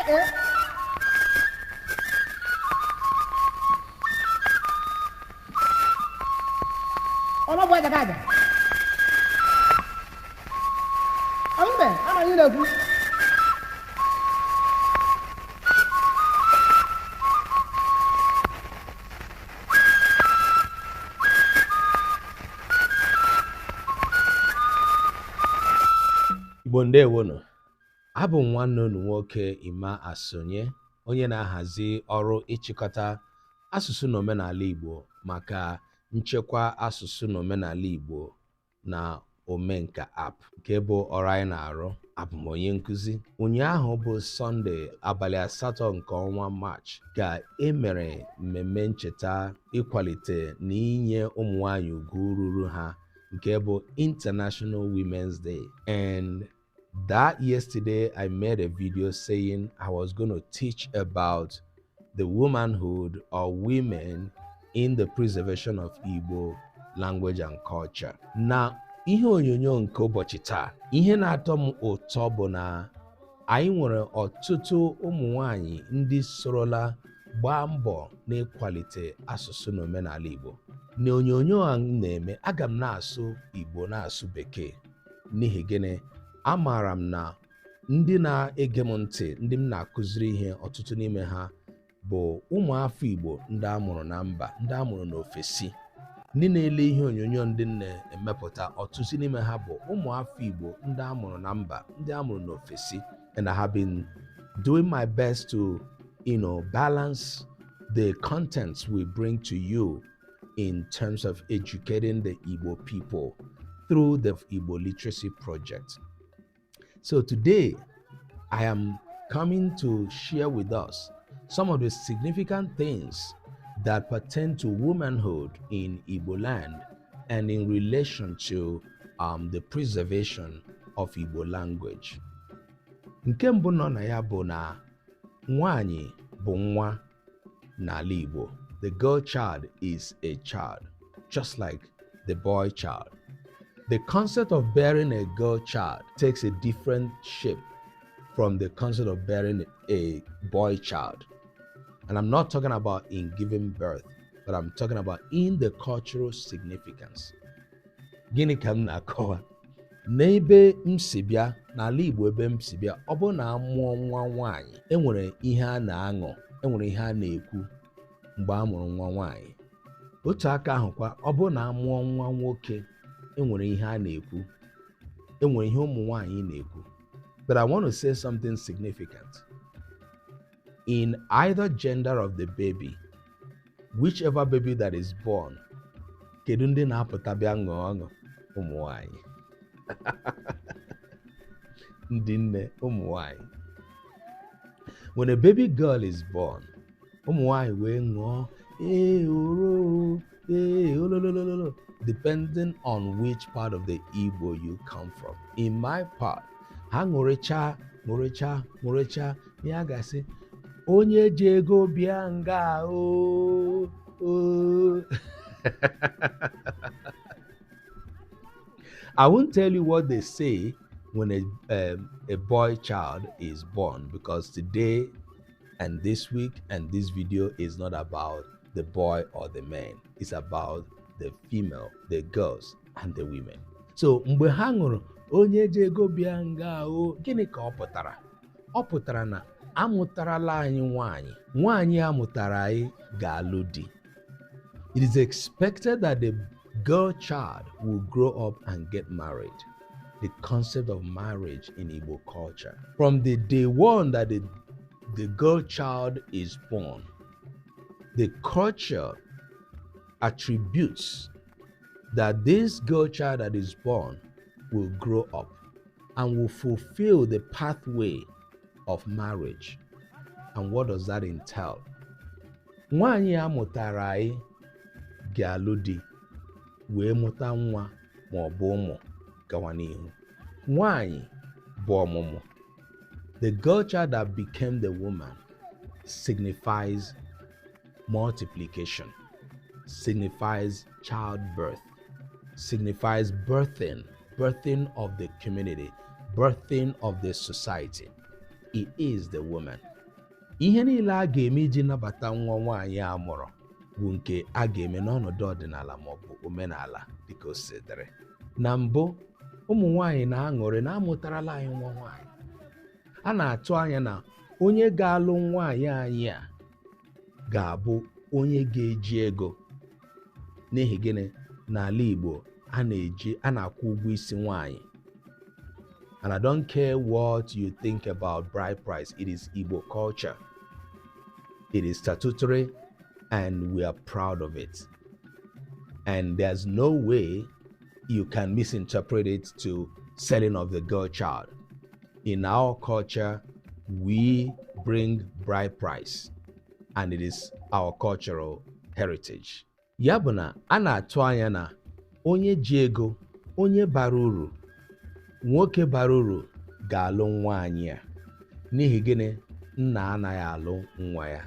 Ee, ọlọ́bù aja aja. Mbe, ama anyị na-ekwu. Igbo, ndewonu. Abụ m nwanne unu nwoke, Emma Asonye, onye na-ahazi ọrụ ịchịkọta asụsụ na omenala Igbo maka nchekwa asụsụ na omenala Igbo na Omenka App, nke bụ ọrụ anyị na-arụ. Abụ m onye nkụzi. Ụnyaahụ bụ Sọnde, abalị 8 nke ọnwa Maachị, ka e mere mmemme ncheta ịkwalite na inye ụmụ nwanyị ugwu ruru ha, nke bụ International Women's Day. And that yesterday I made a video saying I was going to teach about the womanhood or women in the preservation of Igbo language and culture. Na ihe onyonyo nke ụbọchị taa, ihe na-atọ m ụtọ bụ na anyị nwere ọtụtụ ụmụ nwanyị ndị sorola gbaa mbọ n'ịkwalite asụsụ na omenala Igbo. N'onyonyo a m na-eme, aga m na-asụ Igbo, na-asụ Bekee. N'ihi gịnị? Amaara m na ndị na-ege m ntị, ndị m na-akụziri ihe, ọtụtụ n'ime ha bụ ụmụafọ Igbo ndị a mụrụ na mba, ndị a mụrụ n'ofesi. Ndị na-ele ihe onyonyo ndị m na-emepụta, ọtụtụ n'ime ha bụ ụmụafọ Igbo ndị a mụrụ na mba, ndị a mụrụ n'ofesi. And I have been doing my best to balance the contents we bring to you in terms of educating the Igbo people through the Igbo Literacy Project. So today, I am coming to share with us some of the significant things that pertain to womanhood in Igbo land and in relation to the preservation of Igbo language. Nke mbụ nọ na ya bụ na nwanyị bụ nwa n'ala Igbo. The girl child is a child, just like the boy child. The concept of bearing a girl child takes a different shape from the concept of bearing a boy child. And I'm not talking about in giving birth, but I'm talking about in the cultural significance. Gịnị ka m na-akọwa? N'ebe m si bịa, n'ala Igbo ebe m si bịa, ọ bụrụ na a mụọ nwa nwaanyị, enwere ihe a na-aṅụ, enwere ihe a na-ekwu mgbe a mụrụ nwa nwaanyị. Otu aka ahụkwa, ọ bụrụ na a mụọ nwa nwoke, enwere ihe a na-ekwu, enwere ihe ụmụ nwaanyị na-ekwu. But I want to say something significant. In either gender of the baby, whichever baby that is born, kedu ndị na-apụta bịa ṅụọ ọṅụ? Ụmụ nwaanyị, ndị nne, ụmụ nwaanyị. When a baby girl is born, ụmụ nwaanyị wee ṅụọ, ee oro, ee ololololo, depending on which part of the Igbo you come from. In my part, ha ṅụrịcha, ṅụrịcha, ṅụrịcha, ihe a ga-asị, "Onye ji ego bịa nga o o." I won't tell you what they say when a boy child is born, because today and this week and this video is not about the boy or the man. It's about the female, the girls and the women. So mgbe ha ṅụrụ, "Onye ji ego bịa nga o," gịnị ka ọ pụtara? Ọ pụtara na amụtarala anyị nwanyị. Nwanyị a mụtara anyị ga-alụ di. It is expected that the girl child will grow up and get married. The concept of marriage in Igbo culture. From the day one that the girl child is born, the culture attributes that this girl child that is born will grow up and will fulfill the pathway of marriage. And what does that entail? Nwaanyị a mụtara anyị ga-alụ di wee mụta nwa ma ọ bụ ụmụ gawa n'ihu. Nwaanyị bụ ọmụmụ. The girl child that became the woman signifies multiplication, signifies childbirth, signifies birthing, birthing of the community, birthing of the society. It is the woman. Ihe niile a ga-eme iji nabata nwa nwaanyị a mụrụ bụ nke a ga-eme n'ọnọdụ ọdịnala maọbụ omenala dịka o si dịrị. Na mbụ, ụmụ nwaanyị na-aṅụrị na amụtarala anyị nwa nwaanyị. A na-atụ anya na onye ga-alụ nwaanyị anyị a ga-abụ onye ga-eji ego. N'ihi gịnị? N'ala Igbo, a na-eji a na-akwụ ụgwọ isi nwaanyị. And I don't care what you think about bride price, it is Igbo culture. It is statutory and we are proud of it. And there's no way you can misinterpret it to selling of the girl child. In our culture, we bring bride price, and it is our cultural heritage. Ya bụ na a na-atụ anya na onye ji ego, onye bara uru, nwoke bara uru ga-alụ nwaanyị a. N'ihi gịnị? Nna anaghị alụ nwa ya.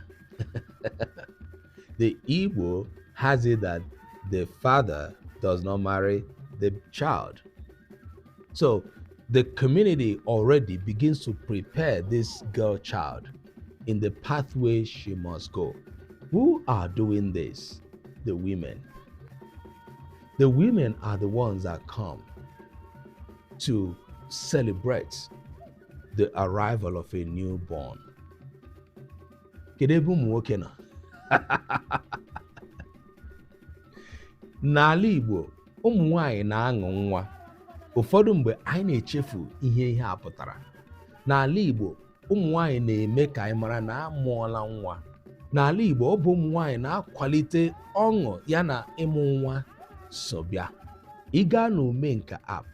The Igbo has it that the father does not marry the child. So the community already begins to prepare this girl child in the pathway she must go. Who are doing this? The women. The women are the ones that come to celebrate the arrival of a newborn. Kedu ebe ụmụ nwoke nọ? N'ala Igbo, ụmụ nwanyị na-aṅụ nwa. Ụfọdụ mgbe anyị na-echefu ihe ihe a pụtara. N'ala Igbo, ụmụ nwanyị na-eme ka anyị mara na a mụọla nwa. N'ala Igbo, ọ bụ ụmụ nwanyị na-akwalite ọṅụ ya na ịmụ nwa so bịa. Ị gaa n'Omenka app,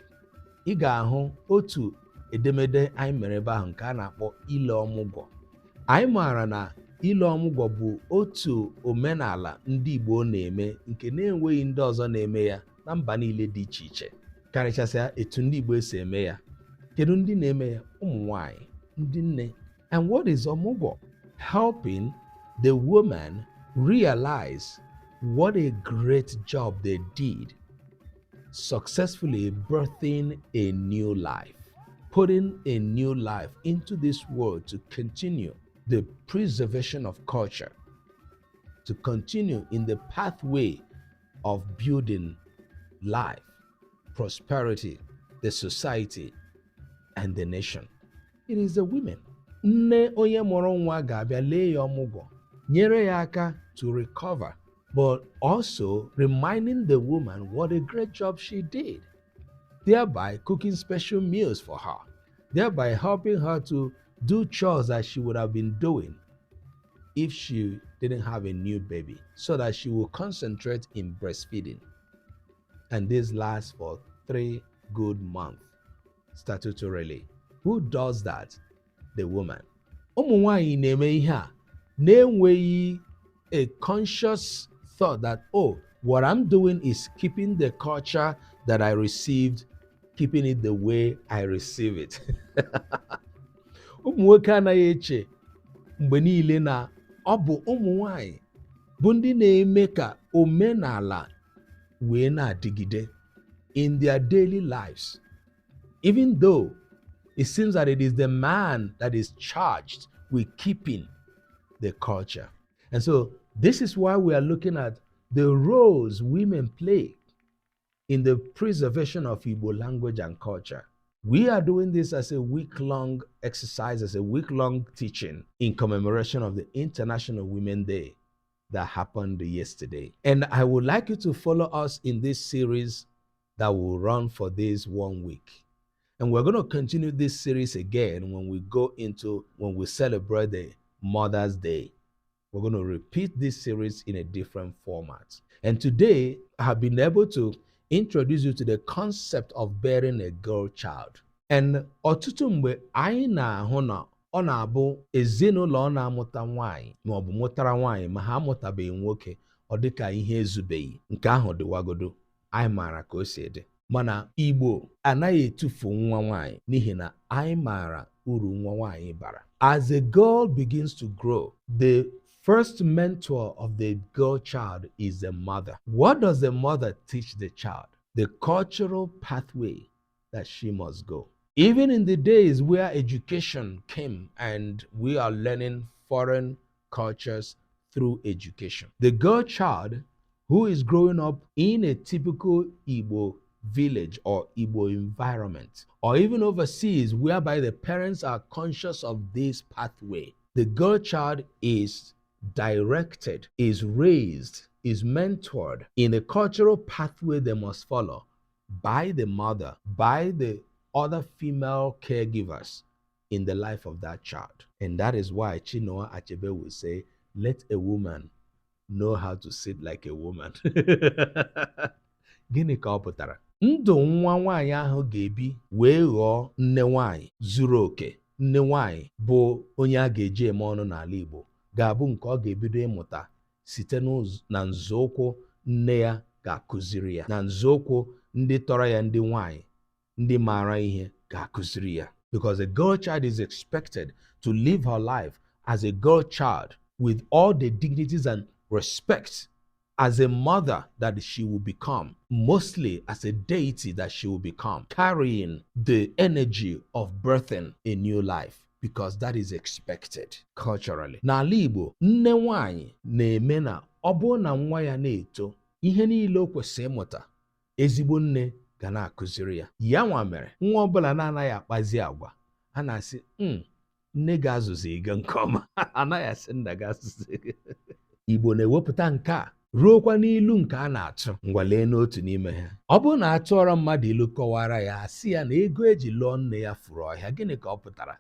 ị ga-ahụ otu edemede anyị mere ebe ahụ nke a na-akpọ ile ọmụgwọ. Anyị maara na ile ọmụgwọ bụ otu omenala ndị Igbo na-eme nke na-enweghị ndị ọzọ na-eme ya na mba niile dị iche iche, karịchasịa etu ndị Igbo esi eme ya. Kedu ndị na-eme ya? Ụmụ nwanyị, ndị nne. And what is ọmụgwọ? Helping the woman realize what a great job they did successfully birthing a new life, putting a new life into this world to continue the preservation of culture, to continue in the pathway of building life, prosperity, the society, and the nation. It is the women. Nne onye mụrụ nwa ga-abịa lee ya ọmụgwọ, nyere ya aka to recover, but also reminding the woman what a great job she did, thereby cooking special meals for her, thereby helping her to do chores that she would have been doing if she didn't have a new baby, so that she will concentrate in breastfeeding. And this lasts for 3 good months, statutorily. Who does that? The woman. Ụmụ nwanyị na-eme ihe a na-enweghị a conscious thought that, oh, what I'm doing is keeping the culture that I received, keeping it the way I receive it. Ụmụ nwoke anaghị eche mgbe niile na ọ bụ ụmụ nwanyị bụ ndị na-eme ka omenala wee na-adịgide in their daily lives, even though it seems that it is the man that is charged with keeping the culture. And so this is why we are looking at the roles women play in the preservation of Igbo language and culture. We are doing this as a week long exercise, as a week long teaching in commemoration of the International Women Day that happened yesterday. And I would like you to follow us in this series that will run for this one week. And we're going to continue this series again when we celebrate the Mother's Day. We're going to repeat this series in a different format. And today, I have been able to introduce you to the concept of bearing a girl child. And ọtụtụ mgbe anyị na-ahụ na ọ na-abụ ezinụlọ ọ na-amụta nwaanyị ma ọ bụ mụtara nwaanyị ma ha amụtabeghị nwoke, ọ dịka ihe ezubeghị. Nke ahụ dịwagodo, anyị maara ka o si dị, mana Igbo anaghị etufu nwa nwaanyị n'ihi na anyị maara uru nwa nwaanyị bara. As a girl begins to grow, the first mentor of the girl child is the mother. What does the mother teach the child? The cultural pathway that she must go. Even in the days where education came and we are learning foreign cultures through education. The girl child who is growing up in a typical Igbo village or Igbo environment, or even overseas, whereby the parents are conscious of this pathway, the girl child is directed, is raised, is mentored in a cultural pathway they must follow by the mother, by the other female caregivers in the life of that child. And that is why Chinua Achebe will say, "Let a woman know how to sit like a woman." Gịnị ka ọ pụtara? Ndụ nwa nwaanyị ahụ ga-ebi wee ghọọ nne nwaanyị zuru oke, nne nwaanyị bụ onye a ga-eji eme ọnụ n'ala Igbo, ga-abụ nke ọ ga-ebido ịmụta site na nzọụkwụ nne ya ga-akụziri ya, na nzọụkwụ ndị tọrọ ya, ndị nwaanyị ndị maara ihe ga-akụziri ya, because a girl child is expected to live her life as a girl child with all the dignities and respect as a mother that she will become, mostly as a deity that she will become, carrying the energy of birthing a new life, because that is expected culturally. N'ala Igbo, nne nwanyị na-eme na ọ bụrụ na nwa ya na-eto, ihe niile o kwesịrị ịmụta, ezigbo nne ga na-akụziri ya. Ya nwa mere, nwa ọbụla na-anaghị akpazi agwa, a na-asị, nne ga-azụzi gị nke ọma," anaghị asị nna ga-azụzi gị." Igbo na-ewepụta nke a ruokwa n'ilu nke a na-atụ. Ngwa, lee n'otu n'ime ha. Ọ bụrụ na a tụọrọ mmadụ ilu kọwara ya, asị ya na ego eji lụọ nne ya furu ọhịa. Gịnị ka ọ pụtara?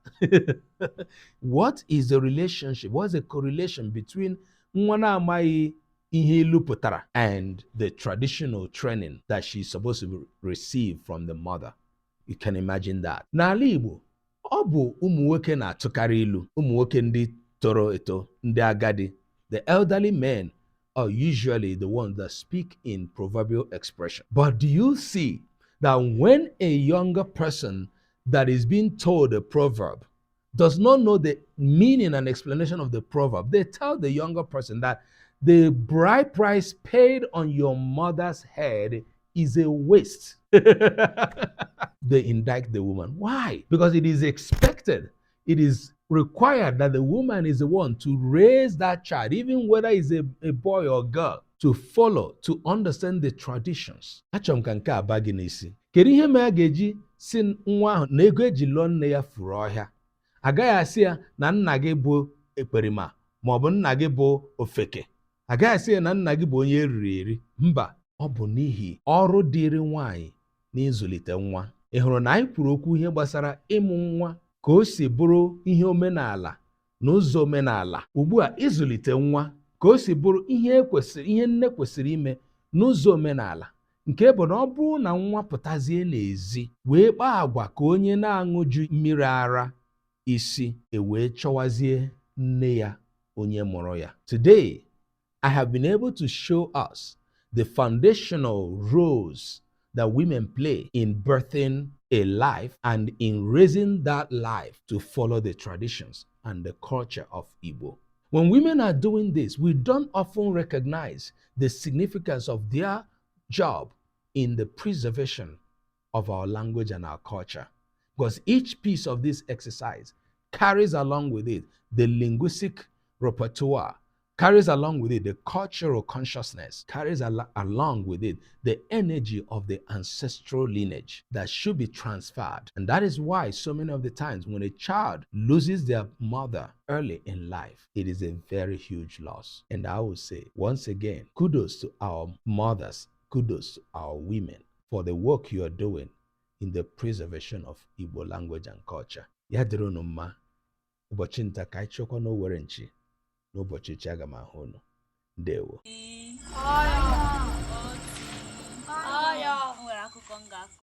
What is the relationship? What's the correlation between nwa na-amaghị ihe ilu pụtara and the traditional training that she's supposed to receive from the mother? You can imagine that. N'ala Igbo, ọ bụ ụmụ nwoke na-atụkarị ilu, ụmụ nwoke ndị toro eto, ndị agadi. The elderly men are usually the ones that speak in proverbial expression. But do you see that when a younger person that is being told a proverb does not know the meaning and explanation of the proverb, they tell the younger person that the bride price paid on your mother's head is a waste? They indict the woman. Why? Because it is expected, it is required that the woman is the one to raise that child, even whether it's a boy or girl, to follow, to understand the traditions. Achọrọ m ka nke a baa gị n'isi. Kedu ihe mere a ga-eji si nwa ahụ na ego eji lụọ nne ya furu ọhịa? Agaghị asị ya na nna gị bụ ekperima maọbụ nna gị bụ ofeke. Agaghị asị ya na nna gị bụ onye eriri eri. Mba, ọ bụ n'ihi ọrụ dịrị nwaanyị n'ịzụlite nwa. Ị hụrụ na anyị kwuru okwu ihe gbasara ịmụ nwa ka o si bụrụ ihe omenala na ụzọ omenala. Ugbu a, ịzụlite nwa ka o si bụrụ ihe ekwesịrị, ihe nne kwesịrị ime n'ụzọ omenala, nke bụ na ọ bụrụ na nwa pụtazie n'ezi wee kpaa agwa ka onye na-aṅụju mmiri ara isi, e wee chọwazie nne ya onye mụrụ ya. Today, I have been able to show us the foundational roles that women play in birthing a life and in raising that life to follow the traditions and the culture of Igbo. When women are doing this, we don't often recognize the significance of their job in the preservation of our language and our culture. Because each piece of this exercise carries along with it the linguistic repertoire, carries along with it the cultural consciousness, carries along with it the energy of the ancestral lineage that should be transferred. And that is why so many of the times when a child loses their mother early in life, it is a very huge loss. And I will say once again, kudos to our mothers, kudos to our women for the work you are doing in the preservation of Igbo language and culture. Ya dịrị unu mma. Ụbọchị nta ka anyị chọkwa n'Owere nchi. N'ụbọchị echi aga m ahụ unu. Ndewo. Otu. O nwere akụkọ m ga-akọ.